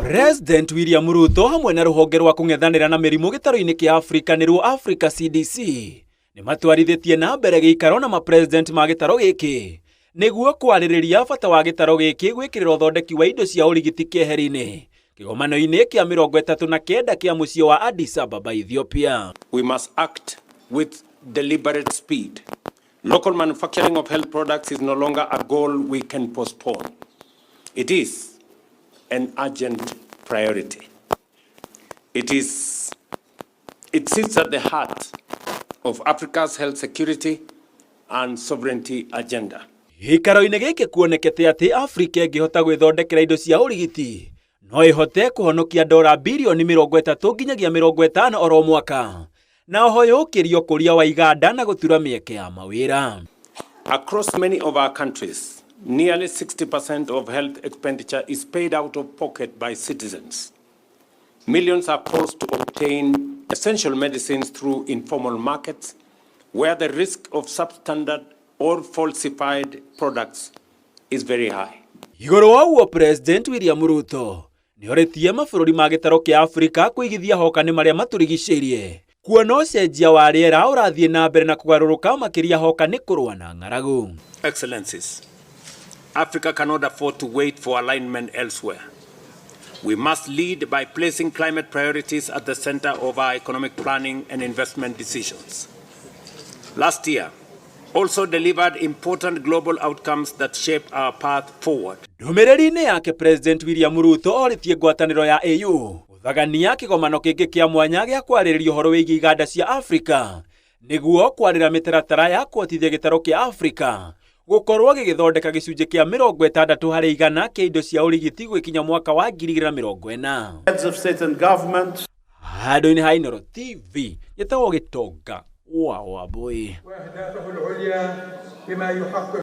President William Ruto hamwe na rũhonge rwa kũng'ethanĩra na mĩrimũ gĩtarũ-inĩ kĩa Afrika nĩruo Africa CDC nĩ matwarithĩtie na mbere gĩikaro na mapresident ma gĩtarũ gĩkĩ nĩguo kwarĩrĩria bata wa gĩtarũ gĩkĩ gwĩkĩrĩra ũthondeki wa indo cia ũrigiti keheri-inĩ kĩgomano-inĩ kĩa 39 kĩa mũciĩ wa Addis Ababa, Ethiopia. We must act with deliberate speed. Local manufacturing of health products is no longer a goal we can postpone. It is an urgent priority. It sits at the heart of Africa's health security and sovereignty agenda. Gĩikaro-inĩ gĩkĩ kuonekete atĩ Afrika ĩngĩhota gwĩthondekera indo cia ũrigiti no ĩhote kũhonokia dora birioni 30 nginyagia 50 oro mwaka na oho yũkĩrie ũkũria wa iganda na gũtura mĩeke ya mawĩra. Across many of our countries, nearly 60% of health expenditure is paid out of pocket by citizens. Millions are forced to obtain essential medicines through informal markets, where the risk of substandard or falsified products is very high. Igũrũ wa ũguo, President William Ruto nĩorĩtie mabũrũri ma gĩtarũ kĩa Afrika kũigithia hoka nĩ marĩa matũrigicĩirie kuona ũcenjia wa rĩera ũrathiĩ na mbere na kũgarũrũka, makĩria hoka nĩ kũrũa na ng'aragu. Excellencies, Africa cannot afford to wait for alignment elsewhere. We must lead by placing climate priorities at the center of our economic planning and investment decisions. Last year also delivered important global outcomes that shape our path forward. Ndũmĩrĩri-inĩ yake, President William Ruto orĩtie ngwatanĩro ya AU gũthagania kĩgomano kĩngĩ kĩa mwanya gĩa kwarĩrĩria ũhoro wĩgiĩ iganda cia Afrika nĩguo kwarĩra mĩtaratara ya kũhotithia gĩtarũ kĩa Afrika gũkorwo gĩgĩthondeka gĩcunjĩ kĩa 60% kĩa indo cia ũrigiti gwĩkinya mwaka wa 2040. Heads of state and government. Handũ-inĩ ha Inooro TV, njĩtagwo Gĩtonga wa Wambũi. وأهدافه العليا بما يحقق